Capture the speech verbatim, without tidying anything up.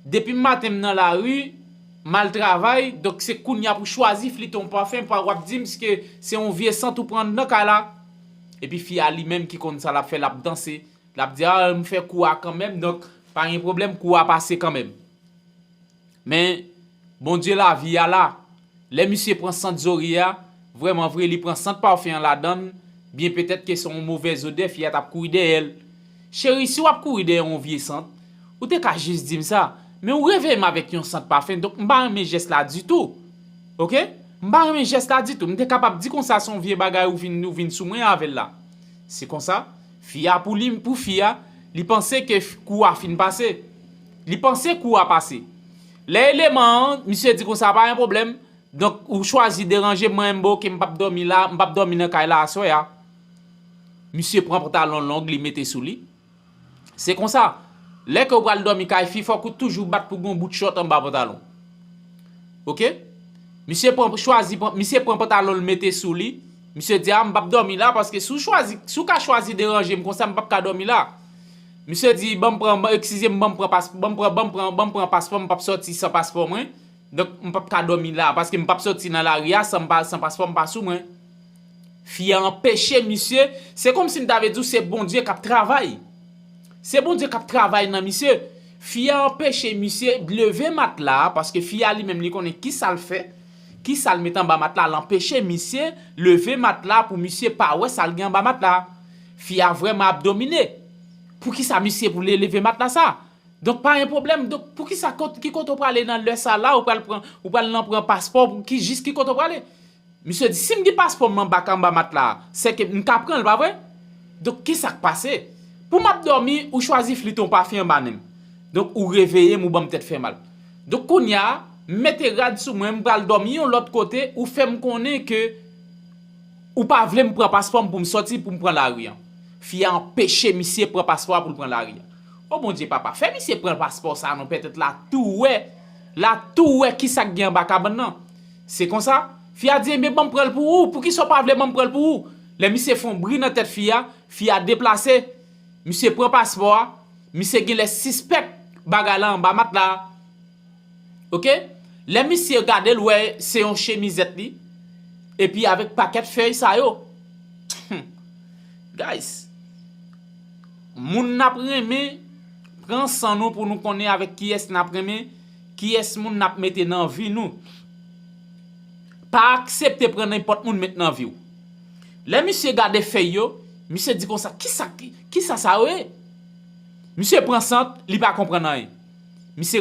Depi maten m nan lari, m al travay, donk se kounye a pou chwazi flite yon pafen, pa w ap di m ke se yon vye sant ou pran nan kay la. Epi fi a li menm ki konn sa l ap fè, l ap danse, l ap di, a, m fè kou a kanmenm, donk pa gen pwoblèm, kou a pase kanmenm. Men, Bondye lavi a la, lè misye pran sant zori a, vrèman vre, li pran sant pafen an ladan l, byen petèt ke se yon movèz odè, fi a t ap kouri dèyè l. Cheri, si w ap kouri dèyè yon vye sant, ou te ka jis di m sa, men ou reveye m avèk yon sant pafen, donk m pa renmen jès la ditou. Oke? M pa renmen jès la ditou. M te kapab di konsa se yon vye bagay ou vin, ou vin sou mwen avè l la. Se konsa, fi a pou li, pou fi a, li panse ke f- kou a fin pase. Li panse kou a pase. Lè eleman an, misye di konsa pa gen pwoblèm, donk ou chwazi deranje m, mwen menm, oke, m p ap dòmi la, m p ap dòmi nan kay la aswè a. Misye pran pantalon long, li mete sou li. Se konsa, lè ke w pral dòmi kay fi, fòk ou toujou bat pou gen yon bout chòt anba pantalon. Oke? Misye pran, chwazi, pran, misye pran pantalon l mete sou li. Misye di, a, m p ap dòmi la, paske si w chwazi, si w ka chwazi deranje m konsa, m p ap ka dòmi la. Misye di, ban m pran, ban, eskize m, ban m pran pas, ban m pran, ban m pran, ban m pran paspò, m p ap sòti san paspò mwen. Donk, m p ap ka dòmi la, paske m p ap sòti nan lari a san m pa, san paspò m pa sou mwen. Fi a anpeche misye, se kòmsi m ta vle di w se Bondye k ap travay. Se Bondye k ap travay nan misye. Fi a anpeche misye leve matla a, paske fi a li menm li konnen kisa l fè, kisa l met anba matla a, l anpeche misye leve matla a pou misye pa wè sa l gen anba matla a. Fi a vrèman ap domine. Poukisa misye pou le leve matla sa? Donk pa gen pwoblèm. Donk poukisa kot, ki kote w prale nan lè sa la, ou pral pran, ou pral nan pran paspò, pou ki jis ki kote w prale? Misye di, si m gen paspò m anba, anba matla a, sèke m ka pran l, pa vre? Donk, kisa k pase? Pou m ap dòmi, ou chwazi flit yon pafen anba nen m. Donk, ou reveye m, ou ban m tèt fè mal. Donk, kounye a, m mete rad sou mwen, m pral dòmi yon lòt kote, ou fè m konnen ke ou pa vle m pran paspò m pou m sòti, pou m pran lari an. Fi a anpeche misye pran paspò a pou l pran lari an. O Bondye papa, fè misye pran paspò sa non, petèt l a tou wè, l a tou wè kisa k gen anba kabann nan. Se konsa, fi a di, ebyen, ban m pran l pou ou, poukisa w pa vle ban m pran l pou ou? Lè misye fè yon bri nan tèt fi a, fi a deplase, misye pran paspò a, misye genlè sispèk bagay la anba matla a. Oke? Lè misye gade l, wè se yon chemizèt li, epi avèk pakèt fèy sa yo. Hmm. Guys, moun n ap renmen, pran san nou pou nou konnen avèk kiyès n ap renmen, kiyès moun n ap mete nan vi nou. Pa aksepte pran nenpòt moun met nan vi w. Lè misye gade fèy yo, misye di konsa, kisa, ki, kisa sa yo ye? Misye pran sant, li pa konprann anyen.